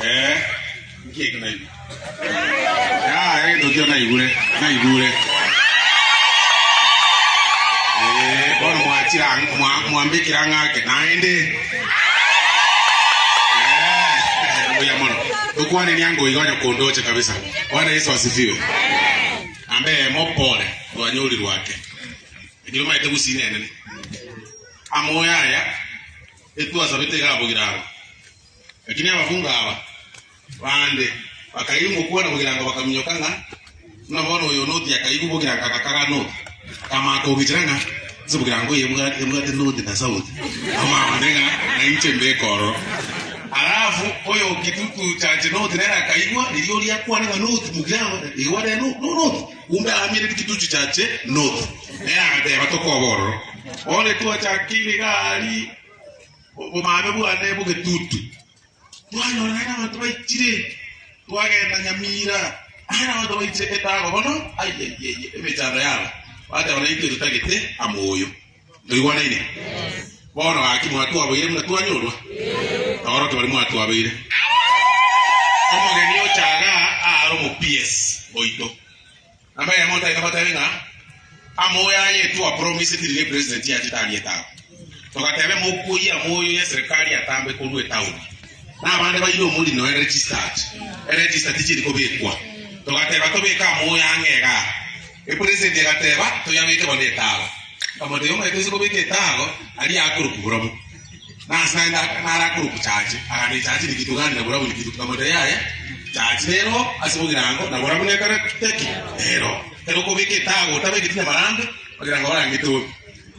Eh, nki ekio naigure? Yaya egento ekio naigure, naigure. Eh, bono mwachire ang- mwa- mwambekire ang'ake naende. Eh, mbuya mono. Tokwaneni ango iga onye kondoche kabisa. Bwana Yesu asifiwe. Ambe eyemo pole, twanyorirwe ake. Ekero omanyete gusii nenene. Amoyo aya etwasabete iga bogirango. Lakini abafunga aba bande bakaigwa ngokwana bogirango bakaminyoka ng'a buna bono oyo noti akaigwa bogirango agakaga noti akamanya kogichera ng'a ase bogirango eye ebwate ebwate noti na sauti amanye ng'a nainche mbeke ororo. Alafu oyo kitutu chache noti nere akaigwa riria oria akwana ng'a noti bogirango igwa nere no no noti kumbe aamereti kitutu chache noti nere agateba tokoba ororo. Bono etwachakire iga aria. Obomame bwane bogetutu, twanyora naende abanto baichire, twagenda Nyamira, naende abanto baichire etago bono, aiyaiyaia, emechando yabo, bateba naintwe totagete amoyo. Ntoigwanaine? Bono gaki mwatwabeire buna twanyorwa? Toorokia baria mwatwabeire. Omogeni ocha igaa aare omo PS oito. Namba eyemo ntagete mbatebie ng'a amoyo aye etwa promiseti riria epresident yachete aria etago. Togatebe mokoyie amoyo ye serikali atambe korwa etaoni. Na abande baire omorino eregistered. Eregister tichiri kobekwa. Togateba tobeke amoyo ang'e igaa. Epresident egateba toyabeke bono etago. Nkamotebia omanyete ase kobeka etago aria akorokwa borobwo. Nase naende nare akorokwa chache, akande chache nikitu gani na borabu nikitu nkamotebia yaya, chache nero ase bogirango na borabu nekare ki? Nero. Ekero okobeka etago otabegeti nyamarambe, bogirango barangete obe.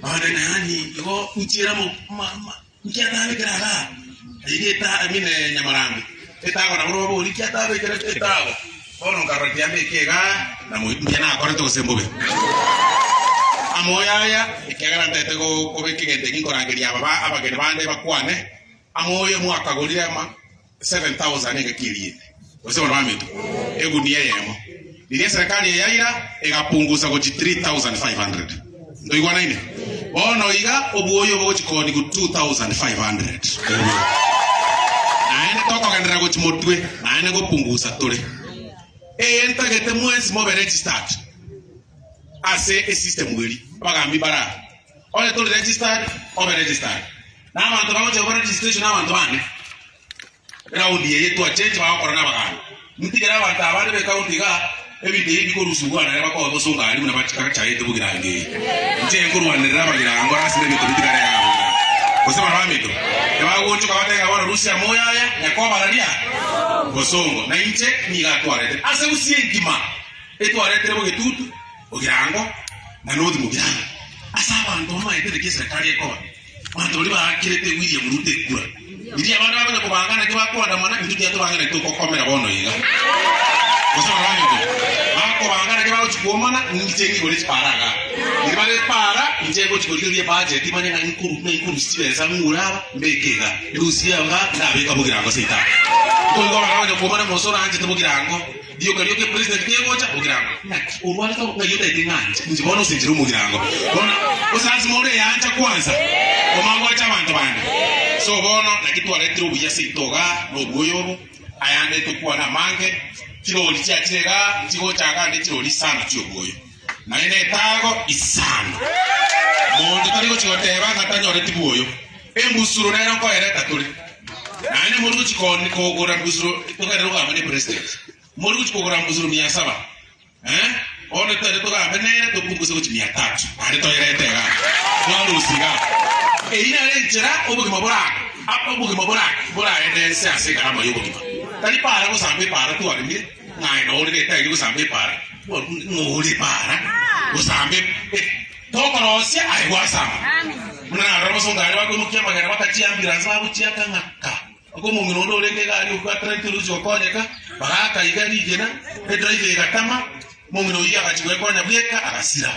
Nonye nani igo nchiera mo ma ma nki atabekera igaa? Eyio eta I mean nyamarambe, etago nabo roba ki atabekera etago? Bono nkarora tiambeke igaa, na mbuya nakorete gose mbobe. Amoyo aya, ekiagera ntete kobeka egento eki nkorangeria aba abageni bande bakwane, amoyo mwakagorire ama 7000 engaki eriete, gose bono baminto, egunia eyemo. Riria eserekari eyaira egapungusa gochia 3500. Ntoigwanaine? Bono iga obwoyo obo gochia koonigwa 2500 obo. Naende tokogenderera gochia motwe, naende ngopungusa tore. Eye ntagete mwensi mobe registered ase esystem eria. Abagambi mbare aa. Onye tori registered, obe registered. Na abanto bagochia gokora registration na abanto bande. Eraundi eye twachenche bagokora nabagambi. Ntigere abanto abande b'ekaunti igaa ebinto ebi bikorusigwa nare bakoba bosongo aria buna bachaete bogirango eye. Inche nkorwanerera abagirango lasima ebinto bitigare igaa bogirango. Gose barabwo baminto ebagoonchoka batebe ng'a bono rusia amoyo aya nyakobararia bosongo. Na inche nigo atwaretire ase gusii engima etwaretire bogetutu, bogirango na north mogirango ase abanto bamaete naki eserekari ekoba. Abanto baria baakerete William Ruto ekura, riria abande bakonya kobanga naki bakoandamana, intwe tiga tobange naki togokomera bono iga. Gose barabanyete, bakobanga naki bagochia kwomana, inche ng'igore chipara igaa. Riria bare para, inche ngochia korigereria ebudget manye ng'a nkoru ng'a nkorusia chibesa ng'ure aba, mbeke igaa. Ndusie igaa, ndabeka bogirango seito aba. Nkoigwa abande bakonya kwomana ng'a oranchete bogirango. Rioka rioka epresident kegocha ogirango naki orwarete ng'ai otaete ng'anche inche bono ase enchera omogirango bono gose lasima ore eancha kwanza omanye goacha abanto bande so bono naki twaretire obuya seito igaa na obwoyo obo ayande tokwane amange chirori chiachire igaa nchigocha igaa ne chirori isano chiobwoyo naende etago isano monto tari gochi goteba ng'a tanyoreti bwoyo embusuro nero nkoereta tore. Naende mori gochia kogora mbusuro, togenderere kogamba ne president, mori gochia kogora mbusuro mia saba, eh, bono totagete togambe nere topunguse gochia mia tatu, naende toerete igaa, twarusia igaa. Eyio nere enchera obogima bora obogima bora boraende ense ase egarama y'obogima. Tari paara gosamba epaara twaremire, ng'a aye nore retairi gosamba epaara, ng'o ore epaara gosamba e. Tokorosia aye gwasamba. Buna narora abasongo aria bakoimokia amagena bakachiambira inse bagochiaka ng'a ka. Oko omong'ina onde orenge iga aria obwateranete oroche gokonyeka, bagaaka iga rigena, edriver egatama, omong'ina oyio agachia gwekonya bweka agasira.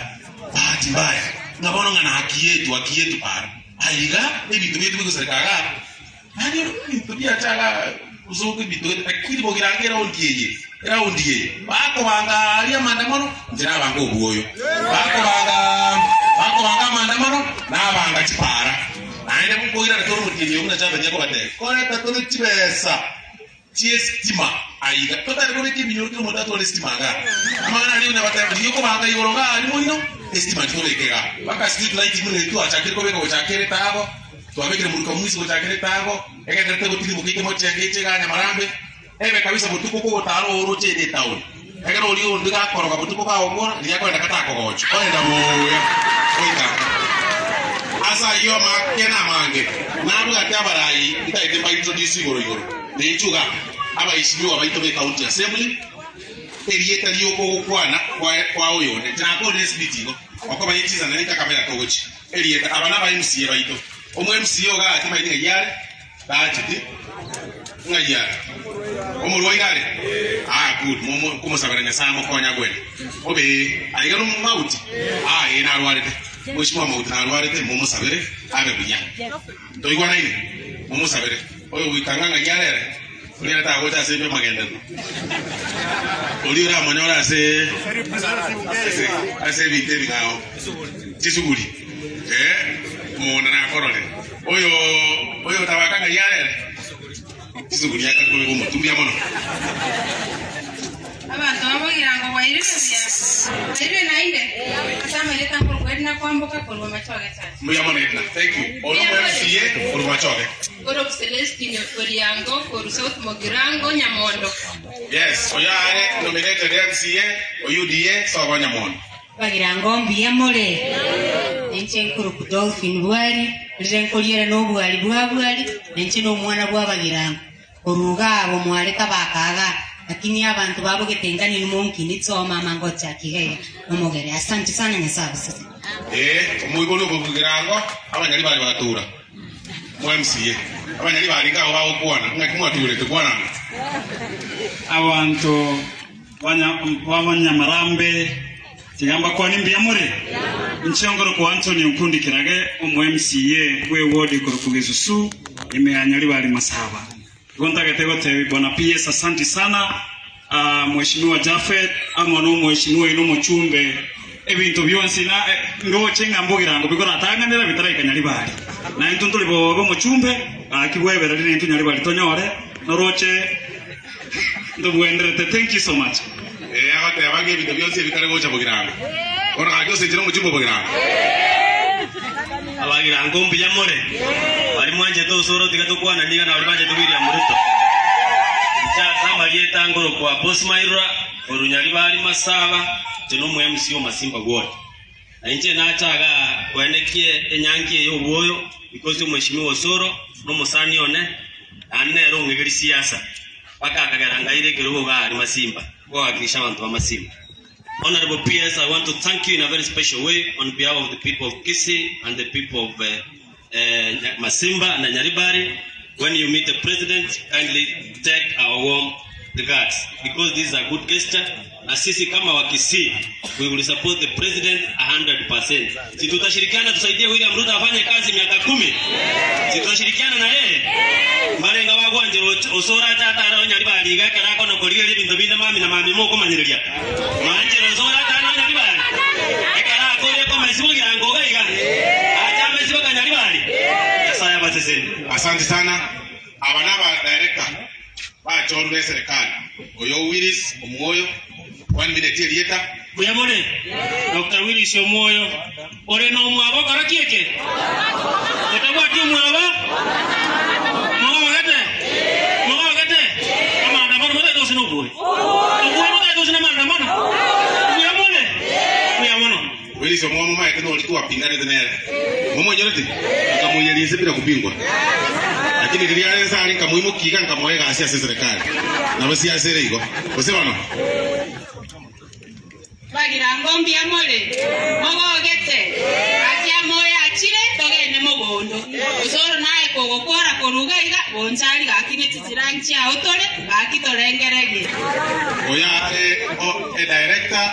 Bahati mbaya, ng'a bono ng'a naki yetu, haki yetu para. Aiga ebinto biaito bigosareka igaa, Yaani ebinto biacha igaa gosoka ebinto gete lakini bogirango eraundi eye, eraundi eye, bakobanga aria amaandamano, inche nabanga obwoyo, bakobanga bakobanga amaandamano, nabanga chipara. Naende nkoirana tore omotienyi oyo buna Javeth akobatebia, koreta tore chibesa. Chi'esitima aiga. Totari kobeka eminyoro kera omonto atware esitima igaa. Amang'ana aria nabatebia, rigia okobanga igoro igaa aria moino, esitima titobeka igaa. Mpaka street light buna eye twachakire kobeka gochakera etago, twabekire moruka mwisi gochakera etago, egenderete gotirimboka eke mochenge eche igaa nyamarambe, ebe kabisa botuko kogotara oroche ere etown. Ekero oria onde gakoroga botuko kagokora, riria akoenda katakogochwa, oenda buya goika nka. Ase ayio amake na amange nabwate abarai ntagete mbaintroduce igoro igoro. Ninchu iga, abaishimiwa baito be county assembly, erieta ri'okogokwana kwaye kwa oyonde, inche nakorire espeech igo, okoba ye chinsa nari nkakamera togochia. Erieta, aba naba MCA baito. Omo MCA iga timaeti ng'ai are, Tacheti ng'ai are? Omorwaire are? Ah, good. Momo komosabera Nyasae amokonye agwene. Obe aiga no mauti? Ah, ee narwarete. Mheshimiwa Mauti narwarete, momosabere abe buya. Ntoigwanaine? Momosabere. Oyo goika ng'a ng'ai are ere? Oria ere tagocha ase ebi'amagenderero. Oria oramonyore ase ase ase ebinto ebing'ao. Chisuguri. Eh, omonda nakorore. Oyo oyo otabaka ng'ai are ere? Chisuguri akare kobeka omotwe. Mbuya mono. Abanto babogirango bwairire buya, bwairire naende, ase amarieta nkorokwa Edna kwamboka korwa Machoge Church. Mbuya mono Edna. Thank you. Oyo Mbuya omo more. MCA korwa Machoge. Korokwa Celestine Oriango korwa South Mogirango, Nyamondo. Yes, oyo are nominated MCA o UDA sobo Nyamondo. Bagirango mbuya more? Ninche nkorokwa Dolphin Bwari, rire nkoriera nobwari bwa Bwari, ninche nomwana bw'Abagirango. Korwa iga abo mware kabaka iga, lakini abanto babo getengani inwe monkinitse omama ngochaka iga iga nomogere. Asante sana Nyasae abasesenie. Ee, omoibori obogirango, abanyari bare bagatura. Mo MCA, abanyari baringe abo bagokwana, ng'aki mwaturete, kwananga. Abanto b'abanyamarambe, tiga mbakwanie mbuya more. Inche nkorokwa Anthony Onkundi Kirage, omo MCA bw'eward ekorokwa Gesusu, ime ya Nyaribari Masaba. Igo ntagete gotebia Bwana PS asanti sana, ah, Mheshimiwa Japhet amo nomweshimiwa oino omochumbe, ebinto bionsi na ndoche ng'a mbogirango bikoratang'anera bitaraika Nyaribari. Na intwe ntori bobe omochumbe, gaki bwebereri naintwe Nyaribari tonyore, noroche Ntobwenderete thank you so much. Ee, agoteba ng'a ebinto bionsi ebikare gocha bogirango. Bono gaki osenchire omochie bw'obogirango. Abagirango mbuya more, baria mwanchete osoro tiga tokwanani iga na baria banchete William Ruto. Inche ase amarieta nkorokwa Bosmairura, korwa Nyaribari Masaba, inche nomo MC o Masimba Ward. Na inche nacha igaa koenekia enyangi eye y'obwoyo because omweshimiwa Osoro nomosani one, naende nere ong'egeria siasa, mpaka akagera ngaira ekerogo igaa aria Masimba, kowakilisha abanto ba Masimba. Honourable PS, I want to thank you in a very special way on behalf of the people of Kisii and the people of Masimba and Nyaribari, when you meet the president, kindly take our warm regards because this is a good gesture na sisi kama wa Kisii we will support the president 100%. Si tutashirikiana tusaidie William Ruto afanye kazi miaka kumi? Si tutashirikiana na yeye? Mbarenga bagwanchera osore ache atare onyaribari iga ekero akona korigereria ebinto binde mami na mami mokomanyereria. Mwanchera osore atare onyaribari ekero akoria komesiwa ogirango iga iga ache amesiwe kanyaribari. Nyasaye abasesenie. Asante sana. Aba naba director bachorure eserekari, oyo Willis Omwoyo, one minute erieta. Mbuya more, Doctor Willis Omwoyo, ore nomwabo okora ki eke? Otabwati omwabo? Mogogete? Mogogete? Amaandamano motagete gose noboyo? Oboyo motagete gose namaandamano? Mbuya more? Mbuya mono. Willis Omwoyo momaete nori twapinganete nere. Momoinyoreti? Nkamoiyeria inse bila kupingwa. Lakini riria are inse aria nkamoimokia iga nkamoa egasi ase eserekari. Nabo siasa ere igo. Gose bono? Bagirango mbuya more? Mogogete? Gaki amoyo achire, togende mogondo. Osoro naye kogokora korwa iga iga, bonchari gaki ne chichirangi chiao tore, gaki torengererie. Oyo are o e director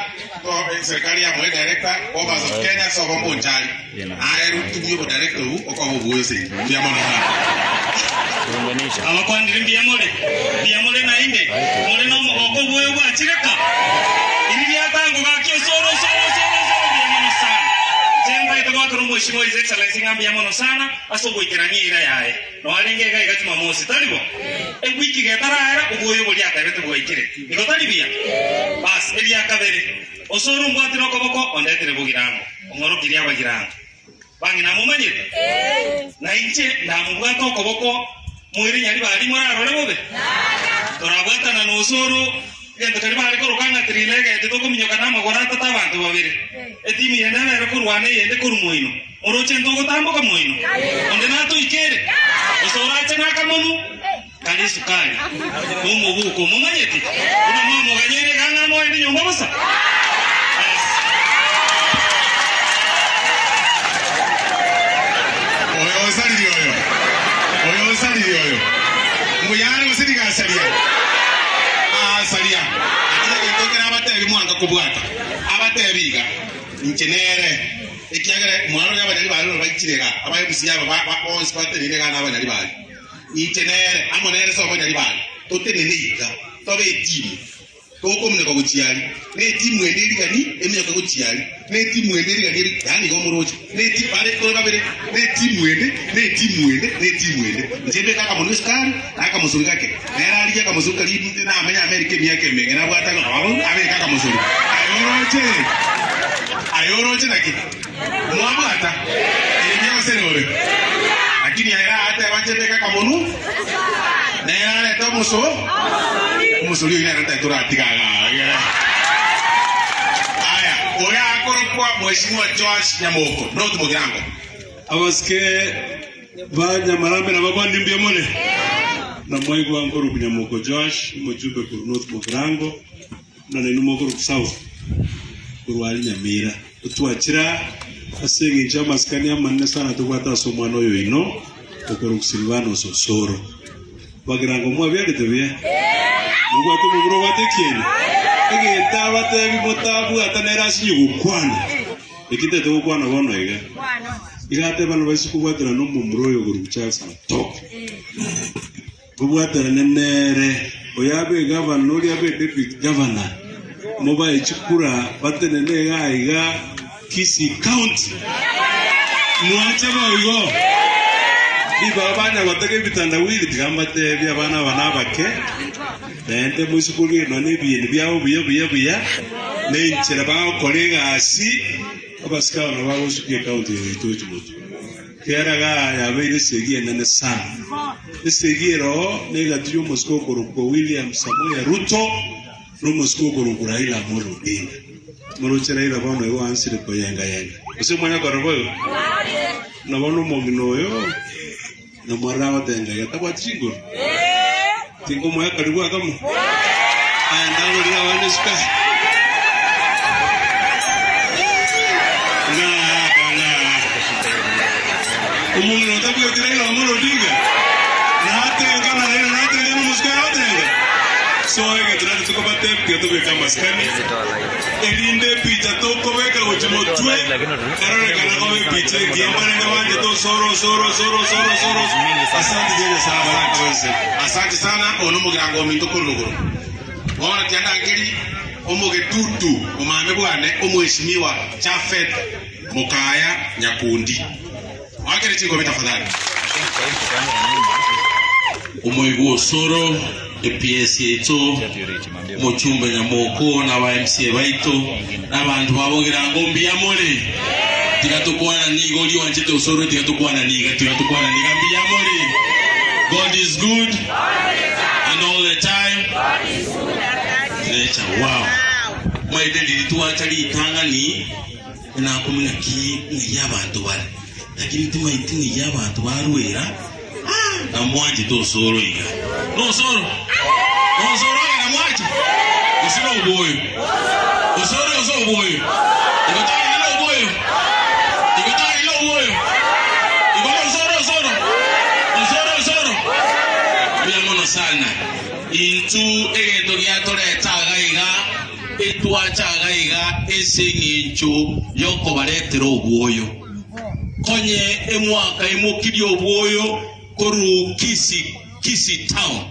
o eserikari yamoa e director Bomas of Kenya ase obo mbonchari. Naye rutubu yobo director obu okoba obuya ase inwe. Mbuya mono sana. Abakwanire mbuya more, mbuya more naende, more nomogoko oboyo bwachire ka. Eri riatango gaki osoro osoro osoro osoro mbuya mono sana. Inche mbaete goakera omochie. Omweshimiwa His Excellency ng'a mbuya mono sana ase ogoikerania eira yaye. Noo arenge iga iga Jumamosi, tari bo? Ewiki getaraera, obwoyo boria atebete bwaikire. Igo tari buya? Bas, eria kabere, osore ombwatire okoboko, ondetire bogirango, ong'orokirie abagirango. Bang'ina momanyete? Na inche ndamobwate okoboko, moire nyaribari morarore bobe? Torabwatana nosoro egento keria bare koroka ng'a trileged, tokominyoka namagoro atato abanto babere, etimu yende ebe ere korwana eyende korwa moino. Moroche ntogotamboka moino? Onde natoikere? Gose orache nakamonu kare esukari nomobuko? Momanyeti buna mwamoganyeire iga ng'a moende nyomba bosa? Bas. Oyo osaririe oyo, oyo osaririe oyo, mbuya are gose nigo asaria? Aasaria. Lakini egento ekere abatebi mwanka kobwata, abatebi iga, Inche nere. Ekiagera mwarorire abanyari baria roro baichire iga, Abayebusi aba bonsi bateneine iga nabanyari baria. Inche nere, amo nere ase abanyari baria, totenene iga, tobe etimu, tokominyoka gochia aria, na etimu ende erigani eminyoke gochia aria, na etimu ende erigani eri, yaani igo moroche, na etimu bare tore babere, na etimu ende, na etimu ende, na etimu ende. Inche mbeke akamonwa esukari, na akamosori gake, nere arigie akamosori karia namenya Amerika emiaka emenge nabwate abeke akamosori. Aye oroche? Aye oroche naki? Mwabwata? Ere gose nore? Lakini aye arateba nche mbeke akamonu, nere arete omoso, omosori oyio nere ntae toratiga igaa. Aya, oyo akorokwa Mheshimiwa Joash Nyamoko, North Mugirango. Abasike ba Nyamarambe na bakwanire mbuya more? Na mwaigwa nkorokwa Nyamoko Joash, omochumbe korwa North Mugirango, na nainwe mokorokwa South korwa aria Nyamira. Twachire ase engencho y'amasikani amanene sana tobwate ase omwana oyo oino okorokwa Silvanus Osoro. Bagirango mwabiarete buya? Mobwate omomura obwate ekieni? Egento abatebi motabwata nere asinye gokwana. Eki ntagete gokwana bono iga. Iga ateba nabaise kobwaterana nomomura oyo okorokwa Charles Matoke. Kobwaterane nere, oyo abe gavana, oria abe deputy governor, mobae chikura batenene iga iga Kisii County. Mwanche boigo? Ribaga banyagotega ebitandawili, tiga mbatebie abana aba nabake, naende moise korigia nonya ebieni biabo buya buya buya, na enchera bagokora egasi, abasike aba nabo bagosukia ecounty eye yaito gochia motwe. Kera iga yabeire esegi enene sana. Esegi ero negati y'omosike okorokwa William Samoei Ruto na omosike okorokwa Raila Amolo Odinga. Moroche Raila bono igo oansire koyenga-yenga. Gose mwanya korora boigo? Na bono omong'ina oyo namorore agotenga iga tabwati chinguru. Tinkomoa karibu akamo. Aya ndagorire abande esukari. Omong'ina otabweti Raila Amolo Odinga natenga na Raila natenga na omosike oye agotenga. So egento nache tokobatebia tiga tobeke amasikani erinde epicha tokobeka gochia motwe erorekane koba epicha engiya mbarenge banchete osoro osoro osoro osoro osoro Asante je Nyasaye abarake bonsi. Asante sana oyo nomogirango ominto korwa rogoro. Bono tiandankeri omogetutu omame bwane omweshimiwa Japhet Mokaya Nyakundi. Oakere chinkobi tafadhali. Omoigwa Osoro, ePS yaito, omochumbe Nyamoko na aba MCA baito, na abanto ba Bogirango mbuya more? Tiga tokwananie iga oria oanchete Osoro tiga tokwananie iga tiga tokwananie iga mbuya more? God is good and all the time. Recha wow. Mwaete riria twacha ritang'ani Nakumanya ki ng'ai abanto bare, lakini timaeti ng'ai abanto barwera, namwanchete osoro iga. Nosoro? Nosoro iga namwanche? Gose noboyo? Osoro gose oboyo? Igo togende noboyo? Igo togende noboyo? Igo nosoro osoro? Osoro osoro? Mbuya mono sana. Intwe egento giatoreta iga iga. Etwacha iga iga ase engencho y'okobaretera obwoyo. Konye emwaka emokirie obwoyo korwa Kisii, Kisii town.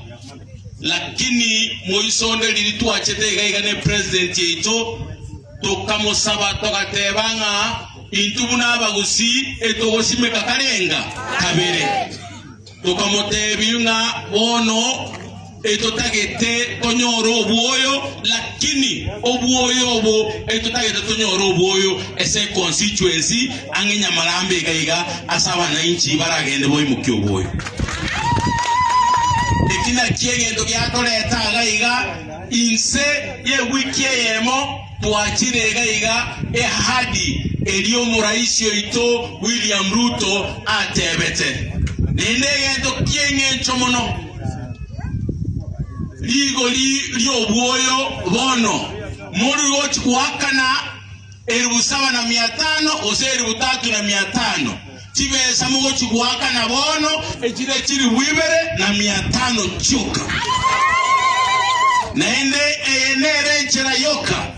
Lakini moisonde riria twachete iga iga ne president yaito, tokamosaba togateba ng'a. Intwe buna abagusii etogosimeka karenga kabere. Tokamotebia ng'a bono etotagete tonyore obwoyo, lakini obwoyo obo etotagete tonyore obwoyo ase econstituency ang'e Nyamarambe iga iga ase abananchi baragende boimokie obwoyo. Eki nakio egento giatoreta iga iga inse y'ewiki eyemo twachire iga iga ehadi eria omoraisi oito William Ruto atebete. Naende egento ki'eng'encho mono, rigori ri'obwoyo bono mori gochi goakana elifu saba na mia tano gose elifu tatu na mia tano, chibesa mogochi goakana bono echire chilifu ibere na mia tano chioka. Naende eye nere enchera yoka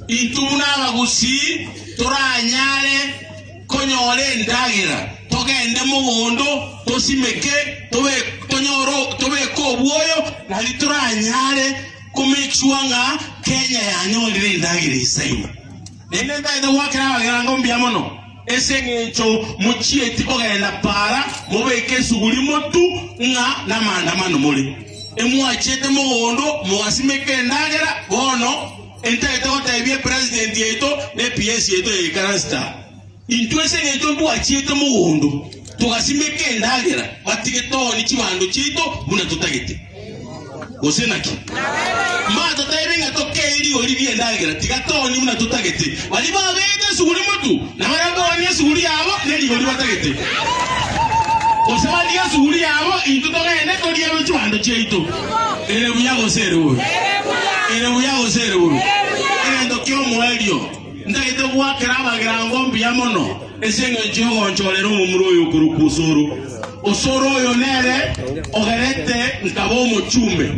intwe buna abagusii toranyare konyora endagera, togende mogondo, tosimeke, tonyore tobeke obwoyo, nari toranyare ko make sure ng'a Kenya yanyorire endagera esaine. Naende ntagete goakera abagerango mbuya mono ase eng'encho mochieti kogenda para mobeke esuguri motu ng'a namaandamano more. Emwachiete mogondo mogasimeka endagera, bono Ntagete gotebia epresident yaito na ePS yaito ya ikaranse taa, intwe ase engencho ntwachiete mogondo togasimeka endagera batige tooni chibando chiaito buna totagete. Gose naki? Mbatotebie ng'a tokee rigori ri'endagera, tiga tooni buna totagete. Baria babegete esuguri motu, nabarabwo boonie esuguri yabo nerigori batagete. Gose batige esuguri yabo, intwe togende toriegwe chibando chiaito. Ere buya gose ere bobe? Ere buya gose ere bobe? Egento ki'omoerio ntagete goakera abagirango mbuya mono ase engencho y'ogonchorera omomura oyo okorokwa Osoro. Osoro oyo nere ogerete nkaba omochumbe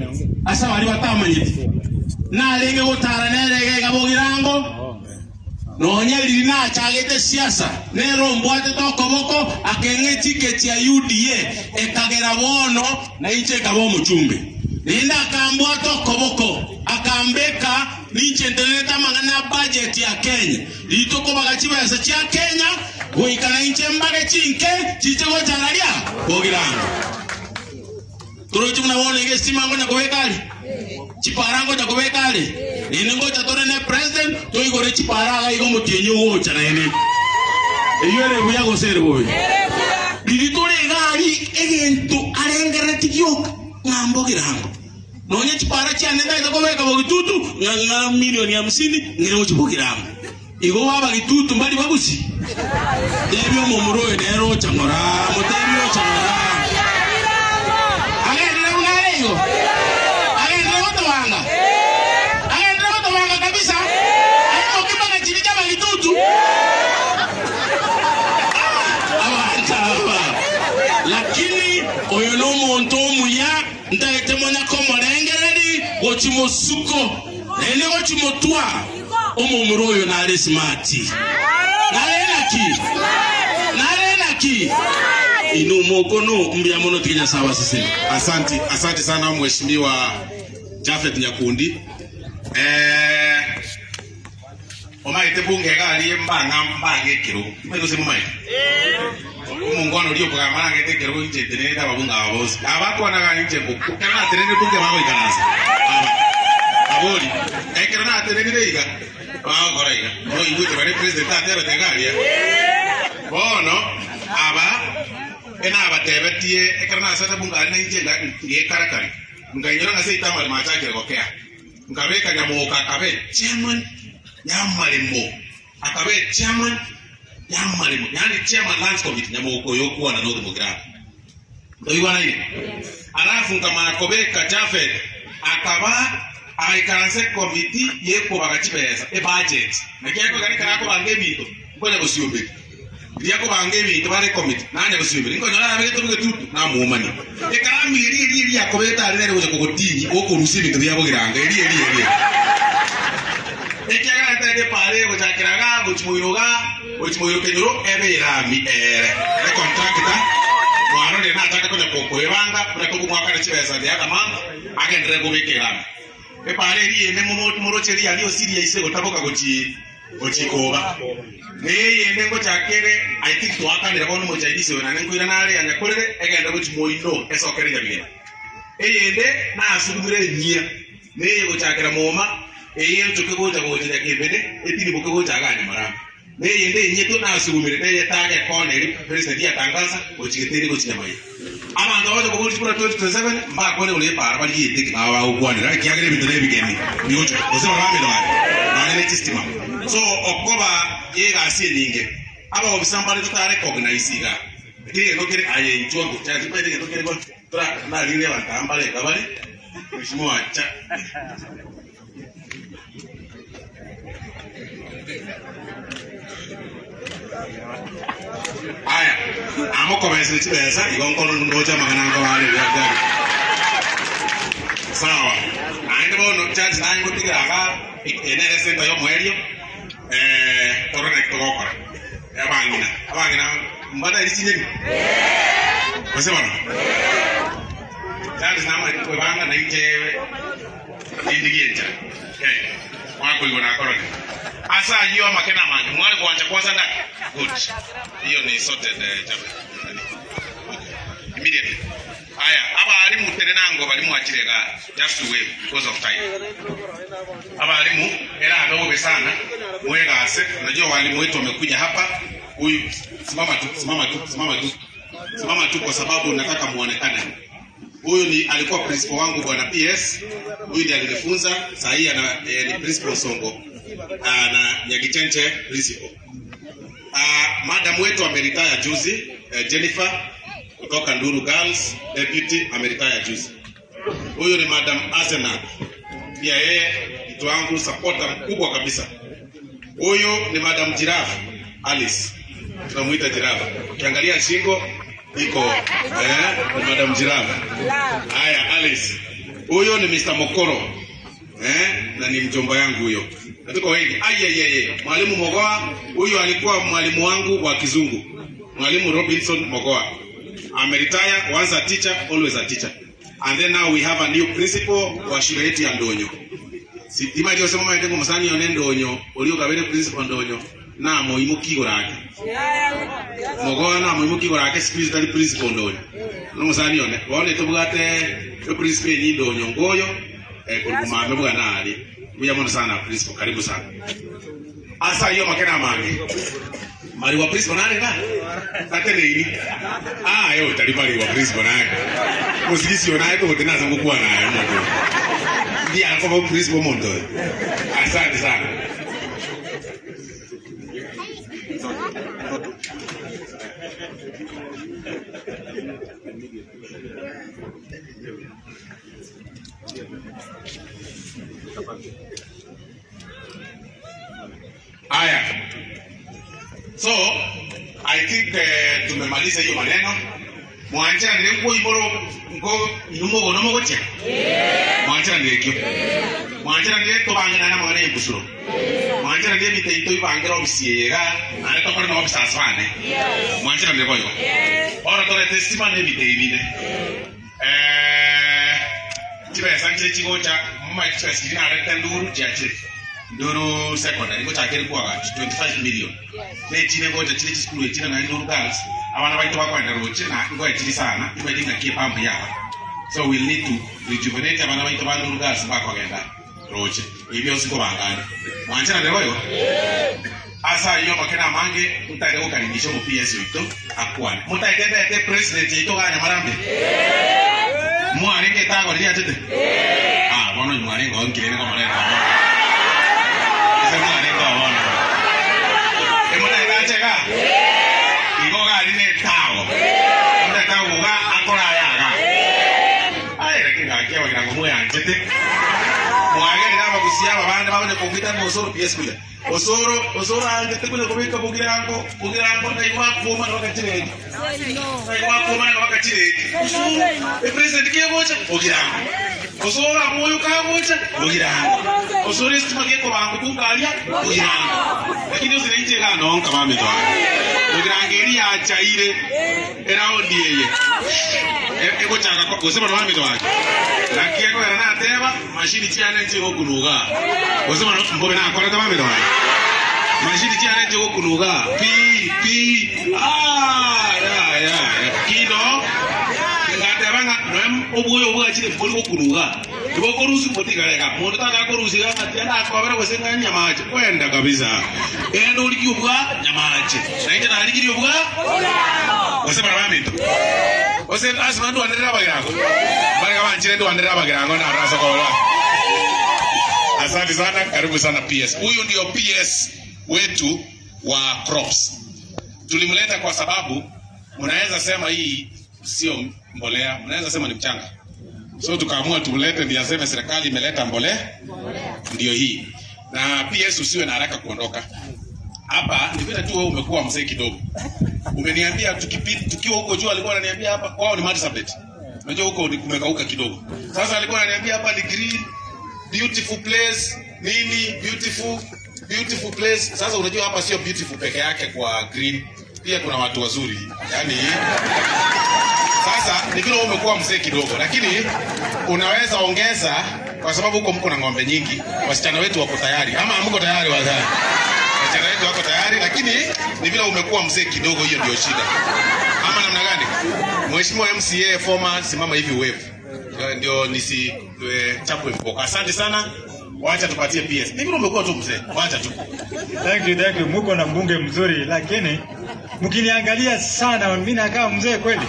ase abaria batamanyeti. Narenge gotara nere iga iga bogirango. Nonya riria nachagete siasa, nere ombwatete okoboko akeng'a etiketi ya UDA, ekagera bono nainche nkaba omochumbe. Naende akambwata okoboko akambeka ninche ntenerete amang'ana a budget ya Kenya. Rituko baga chibesa chia Kenya goika nainche mbage chinke chiche gocha raria bogirango. Toroche buna bono iga estima ngonya kobeka are? Chipara ngocha kobeka are? Naende ngocha tore ne president toigore chipara iga iga omotienyi ogocha naende. Eyio ere buya gose ere bobe? Riria tore iga aria egento arengerereti gioka ng'a mbogirango. Nonya chipara chiane ntagete kobeka bogitutu ng'a ng'a milioni hamsini ng'ire gochia bogirango. Igo abagitutu mbari bagusi? Tebia omomura oyo nere ocha ng'ora, motebie ocha ng'ora. Agenderere buna are igo? Agenderere gotobanga? Agenderere gotobanga kabisa? Aimokie mpaka chiria chi'abagitutu? Ah, abanto aba! Lakini oyo nomonto omuya, ntagete monya komorengereria gochia mosuko, naende gochia motwa. Omomura oyo nare smart. Nare naki? Nare naki? Inwe omokono mbuya mono tiga Nyasae abasesenie. Asanti, asanti sana Mheshimiwa Japhet Nyakundi. Eh, omaete bunge iga aria mbang'a mbang'e ekerogo. Timanyeti gose momaete? Omongwana oria okogamba nang'ete ekerogo inche ntenerete ababunge aba bonsi. Aba akwanaga inche ngokwa. Ekero natenenire bunge bagoikaransa. Aba. Abori. Ekero natenenire iga, bagokora iga. Moigwete bare president atebete iga aria. Bono, aba, enabatebetie, ekero nasete bunge aria nainche nga, ngekarakari. Nkainyora ng'a seito amaremo achakire gokea. Nkabeka nyamoka akabe chairman y'amaremo. Akaba echairman y'amaremo, yaani chairman lands committee, nyamoko oyo okwana north Mugirango. Ntoigwanaine? Alafu nkamanya kobeka Japhet akaba agaikaransa ecommittee y'ekobaga chibesa, ebudget. Naki akoigana ekero akobanga ebinto, nkonya gosiomeria. Riria akobanga ebinto bare ecommittee, nanya gosiomeria. Nkonyora arabegete obogetutu, namoomania. Ekaramu eria eria eria akobegete are nere gocha kogotinyia, gokorusia ebinto bia bogirango, eria eria eria. Ekiagera ntagete epaara eye gochakera igaa gochia moino igaa, gochia moino kenyoro, ebe erami ere. Econtractor mwarorire nachake konya koebanga buna tokomwakana chibesa the other month, agenderere kobeka erami. Epaara eria ime moroche riaria osiria ise gotaboka gochia. Gochia koba. Neyende ngochaka ere, I think twakanire bono omochainisi oyo naende nkoirana are anyakorere egende gochia moino esokere nyabigena. Eyende nasugumire enyia, neye gochakera moma, eye eochoke gocha gocha nyakembene, etiriboke gocha igaa nyamarambe. Neyende enyia to nasugumire, neye etaga ekona eria president yatangasa gochia geteri gochia nyamaiya. Abanto bagocha koboria chikura 2027 mbakwane igoro y'epaara barigie eteki nabo bagokwanera ekiagera ebinto nebigeni bigocha gose baria bamino bare nonya ne chistima. So okoba y'egasi enyinge abaofisa mbare tota recognize iga kera egento kere aye inchuo ngocha timanyete egento kere bono tora narire abanto aba mbare iga bare mheshimiwa cha. Aya, amokobesire chibesa igo nkono ndoche amang'ana nkobare ebiago biago. Sawa. Naende bono church naye ngotigera iga eye nere center y'omoerio eh, torore naki togokora. Abang'ina, abang'ina mbatairi chinyeni? Gose bono? Charles namanyete kwebanga nainche Nindigie enchera, eh, mwakoigwa nakorore. Ase ayio amake namange, mware gwancha kwa sadaka? Good. Hiyo ni sorted, eh, Jabe. Nani? Okay. Immediately. Aya, abalimu tenenango bari mwachire igaa, just to wave because of time. Abalimu, erabe bobe sana, mwegase. Unajua walimu wetu wamekuja hapa. Huyu, simama tu, simama tu, simama tu. Simama tu kwa sababu nataka muonekane. Huyu ni alikuwa principal wangu bwana PS. Huyu ndiye alinifunza, saa hii ana eh, ni principal Songo ah, na Nyagichenche principal. Ah, madam wetu ameritaya juzi eh, Jennifer kutoka Nduru Girls deputy ameritaya juzi. Huyu ni madam Asenath, pia yeye mtu wangu supporter mkubwa kabisa. Huyu ni madam Giraffe Alice, tunamuita Giraffe. Ukiangalia shingo iko eh, ni madam Giraffe. Haya, Alice. Huyu ni Mr. Mokoro eh, na ni mjomba yangu huyo. Na tuko wengi. Ayeyeye, mwalimu Mogoa huyu alikuwa mwalimu wangu wa kizungu, mwalimu Robinson Mogoa. Ameretire, once a teacher, always a teacher. And then now we have a new principal wa shule yetu ya Ndonyo. Sitima rio sema maende ngomosani one Ndonyo, orio kabere principal Ndonyo na moimuki igoro ake. Mogoa na moimuki igoro ake siku hizi tari principal Ndonyo. Nomosani one. Bono tobwate e principal enyi Ndonyo ngoyo eh, korwa mame bwana ari. Mbuya mono sana principal, karibu sana. Ase ayio amakene amange. Mariwa principal nare iga? Tateneini? Ah, aye otari Mariwa principal nare. Mosigisi oyo naye kogote nase ngokwana aye omonto oyo. Ndiye akoba principal omonto oyo. Asante sana. Aya, so I think eh, tumemaliza hiyo maneno mwanchiranire nkoiboro nko inwe mogono mogochia mwanchiranire ekio mwanchiranire tobange naende amang'ana ya embusuro mwanchiranire emito yaito ibangere ofisi eye iga naende tokore na officers bane mwanchiranire boigo bono torete estima na ebite ebi binde Eh, chibesa nchire chigocha momanyete chibesa chiria narete nduru chiachire nduru secondary ngochakere koagacha 25 million nechire gocha chire chisukuru echire naende nduru girls abana baito bakoenda roche na ngoe chiri sana timanyeti ng'aki epampu yaba so we'll need to rejuvenate abana baito ba nduru girls mbakogenda roche ebi bionsi nkobangane mwancherane boigo Ase ayio amakene amange ntaete gokaribisha omo PS oito akwane. Motaete ndete president yaito iga Nyamarambe? Mwarenge etago riria achete? Ah, bono inwe mwarenge oo nkirende komoreta bono. Ase mwarenge oo bono. Emotaete ache iga? Igo iga aria ne etago. Emotaete agwo iga akore aya iga. Aye lakini gaki abagirango mweanchete. Mwagerire abagusia aba bande bagocha kombita ng'a osoro PS kuya. Osoro, osoro aanchete konya kobeka bogirango, bogirango naigwa akwomana baka chiredi. Naigwa akwomana baka chiredi. Osoro, epresident kegocha, bogirango. Osoro amoyo kagocha, bogirango. Osoro estima gekobanga kunga aria, bogirango. Lakini ose nainche iga nonka bamito aya. Bogirango eria yachaire eraundi eye. Egochaka gose bono bamito ake. Naki ekogera nateba, Mashini chiane nchigokunwa igaa, gose bono mbobe nakorete bamito baye. Mashini chiane chigokunuga pi pi ah ya ya ya kino ngateba ng'a noe obwoyo bwachire mbori gokunuga igo okorusia motigare iga monto tanyara korusia iga ng'a tiga nakobera gose ng'a nyamache kwenda kabisa genda origie obwa nyamache nainche narigirie obwa gose bara baminto gose lasima ndwanerere abagirango mbare banchire ndwanerere abagirango narora ase okorora Asante sana, karibu sana PS. Huyu ndio PS wetu wa crops. Tulimleta kwa sababu mnaweza sema hii sio mbolea, mnaweza sema ni mchanga. So tukaamua tumlete ndiye aseme serikali imeleta mbolea, ndio hii. Na PS usiwe na haraka kuondoka hapa. Ni vile tu wewe umekuwa mzee kidogo. Umeniambia tukipi, tukiwa huko juu alikuwa ananiambia hapa kwao ni Marsabit. Unajua huko ni kumekauka kidogo. Sasa alikuwa ananiambia hapa ni green beautiful place nini beautiful beautiful place. Sasa unajua hapa sio beautiful peke yake kwa green, pia kuna watu wazuri yani. Sasa ni vile wewe umekuwa mzee kidogo, lakini unaweza ongeza kwa sababu huko mko na ng'ombe nyingi, wasichana wetu wako tayari, ama hamko tayari? Wazee, wasichana wetu wako tayari, lakini ni vile umekuwa mzee kidogo, hiyo ndio shida, ama namna gani? Mheshimiwa MCA former, simama hivi wave ndio nisi chapwe viboko. Asante sana, wacha tupatie PS. Ni vile umekuwa tu mzee, wacha tu. Thank you, thank you. Muko na mbunge mzuri, lakini mkiniangalia sana mimi nakaa mzee kweli.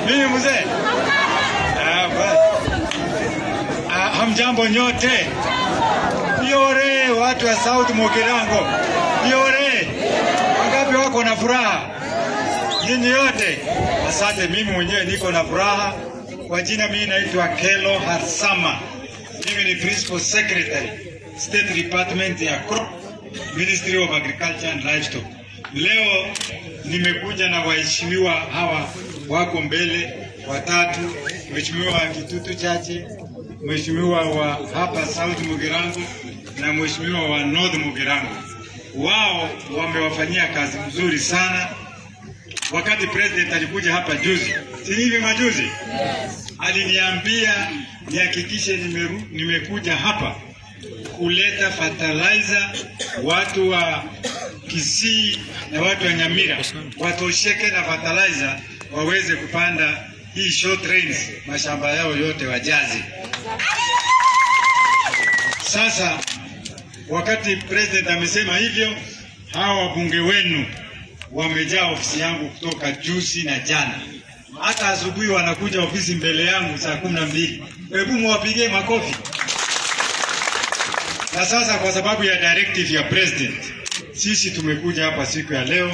Mimi mzee? Ah, basi. Ah, hamjambo nyote. Yore watu wa South Mugirango. Yore. Wangapi wako na furaha? Nyinyi yote. Asante, mimi mwenyewe niko na furaha. Kwa jina mimi naitwa Kelo Harsama. Mimi ni Principal Secretary, State Department ya Crop, Ministry of Agriculture and Livestock. Leo nimekuja na waheshimiwa hawa wako mbele watatu, Mheshimiwa Kitutu Chache, Mheshimiwa wa hapa South Mugirango na Mheshimiwa wa North Mugirango. Wao wamewafanyia kazi mzuri sana. Wakati president alikuja hapa juzi, si hivi majuzi? Aliniambia nihakikishe nimekuja hapa kuleta fertilizer watu wa Kisii na watu wa Nyamira watosheke na fertilizer waweze kupanda hii short rains mashamba yao yote wajaze. Sasa wakati president amesema hivyo, hawa wabunge wenu wamejaa ofisi yangu kutoka juzi na jana, hata asubuhi wanakuja ofisi mbele yangu saa 12. Hebu muwapigie makofi. Na sasa kwa sababu ya directive ya president, sisi tumekuja hapa siku ya leo,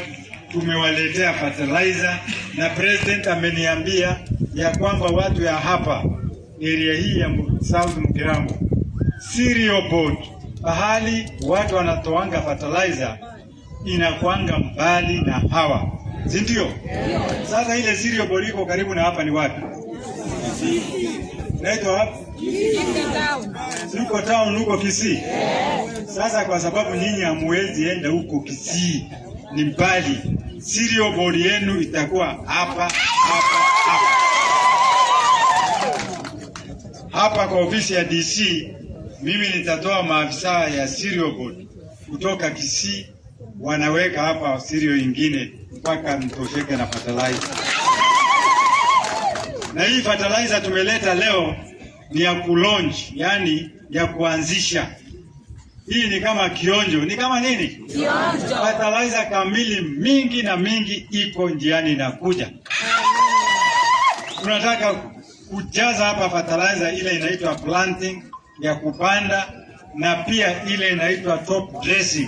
tumewaletea fertilizer na president ameniambia ya kwamba watu ya hapa area hii ya South Mugirango, cereal board, pahali watu wanatoanga fertilizer inakwanga mbali na hawa, si ndio? Sasa ile cereal board iko karibu na hapa ni wapi? Naitwa wapi? Huko town huko Kisii. Sasa kwa sababu nyinyi hamuwezi enda huko Kisii, ni mbali, cereal board yenu itakuwa hapa hapa hapa hapa kwa ofisi ya DC. Mimi nitatoa maafisa ya cereal board kutoka Kisii, wanaweka hapa cereal ingine mpaka mtosheke na fertilizer. Na hii fertilizer tumeleta leo ni ya kulaunch, yani ya kuanzisha. Hii ni kama kionjo, ni kama nini? Kionjo. Fertilizer kamili mingi na mingi iko njiani inakuja. Tunataka kujaza hapa fertilizer ile inaitwa planting ya kupanda na pia ile inaitwa top dressing,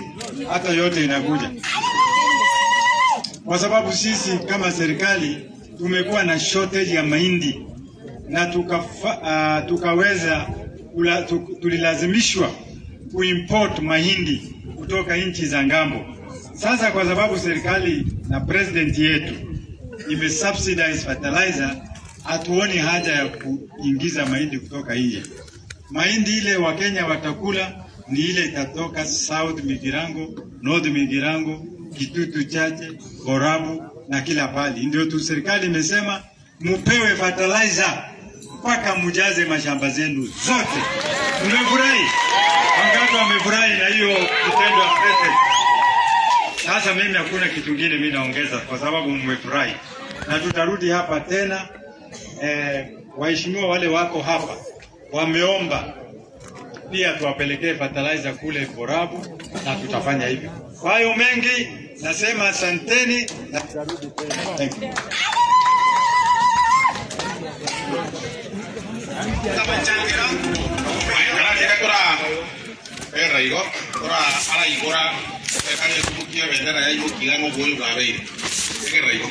hata yote inakuja, kwa sababu sisi kama serikali tumekuwa na shortage ya mahindi na tukaweza tulilazimishwa kuimport mahindi kutoka nchi za ngambo. Sasa kwa sababu serikali na president yetu imesubsidize fertilizer, hatuoni haja ya kuingiza mahindi kutoka nje. Mahindi ile Wakenya watakula ni ile itatoka South Migirango, North Migirango, Kitutu Chache, Borabu na kila pali. Ndio tu serikali imesema mupewe fertilizer. mpaka mujaze mashamba zenu zote. Mmefurahi? Wangapi wamefurahi na hiyo kitendo ya president? Sasa mimi hakuna kitu kingine mimi naongeza kwa sababu mmefurahi, na tutarudi hapa tena. Waheshimiwa wale wako hapa wameomba pia tuwapelekee fertilizer kule Borabu, na tutafanya hivyo. Kwa hayo mengi nasema asanteni na tutarudi tena. Thank you. Eraigo ora araigora ekare kumukia bendera ya imukiga ng'oboyo bwabeire egeraigo